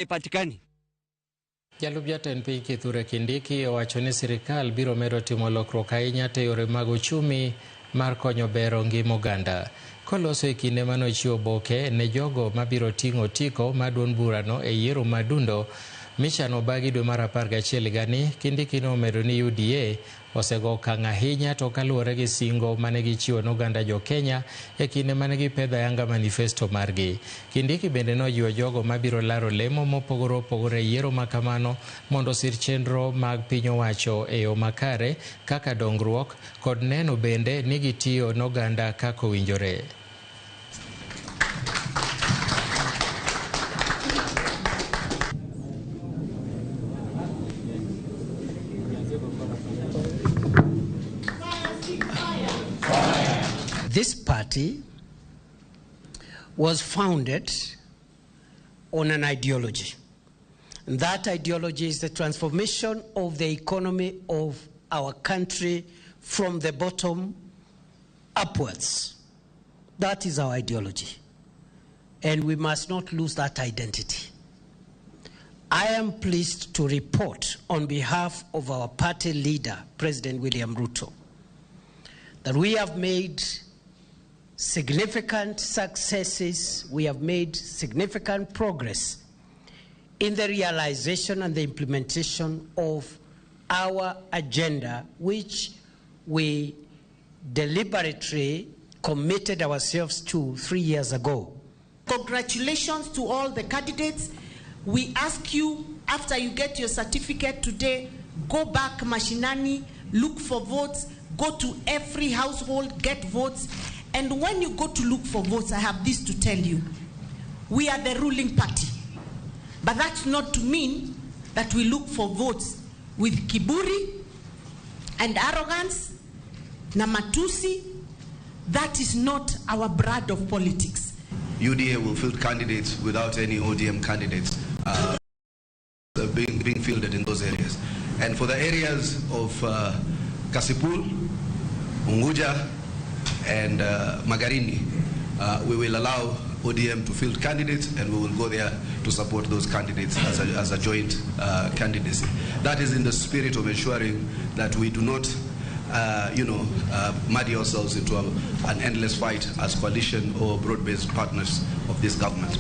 Ipatikani. Jalup jatend piny Kithure Kindiki owacho ni sirikal biro medo timo lokruok ahinya te yore mag ochumi mar konyo bero ngima oganda. Koloso e kinde manochiwo oboke ne jogo mabiro ting'o otiko mar duond burano e yiero madundo michano bagi dwe mar 11 higani, Kindiki nomedo ni UDA osego okang' ahinya to kaluwore gi singo mane gichiwo ne oganda jo Kenya e kinde mane gipedho ayanga manifesto margi. Kindiki bende nojiwo jogo mabiro laro lemo mopogore opogore e yiero ma kamano mondo osir chenro mag piny owacho e yo makare kaka dongruok kod neno bende ni gitiyo ne oganda kaka owinjore. This party was founded on an ideology. And that ideology is the transformation of the economy of our country from the bottom upwards. That is our ideology. And we must not lose that identity. I am pleased to report on behalf of our party leader, President William Ruto, that we have made significant successes, we have made significant progress in the realization and the implementation of our agenda, which we deliberately committed ourselves to 3 years ago. Congratulations to all the candidates. We ask you, after you get your certificate today, go back mashinani, look for votes, go to every household, get votes. And when you go to look for votes, I have this to tell you. We are the ruling party. But that's not to mean that we look for votes with kiburi and arrogance, na matusi. That is not our brand of politics. UDA will field candidates without any ODM candidates being fielded in those areas. And for the areas of Kasipul, Unguja, and Magarini, we will allow ODM to field candidates, and we will go there to support those candidates as a joint candidacy. That is in the spirit of ensuring that we do not muddy ourselves into an endless fight as coalition or broad-based partners of this government.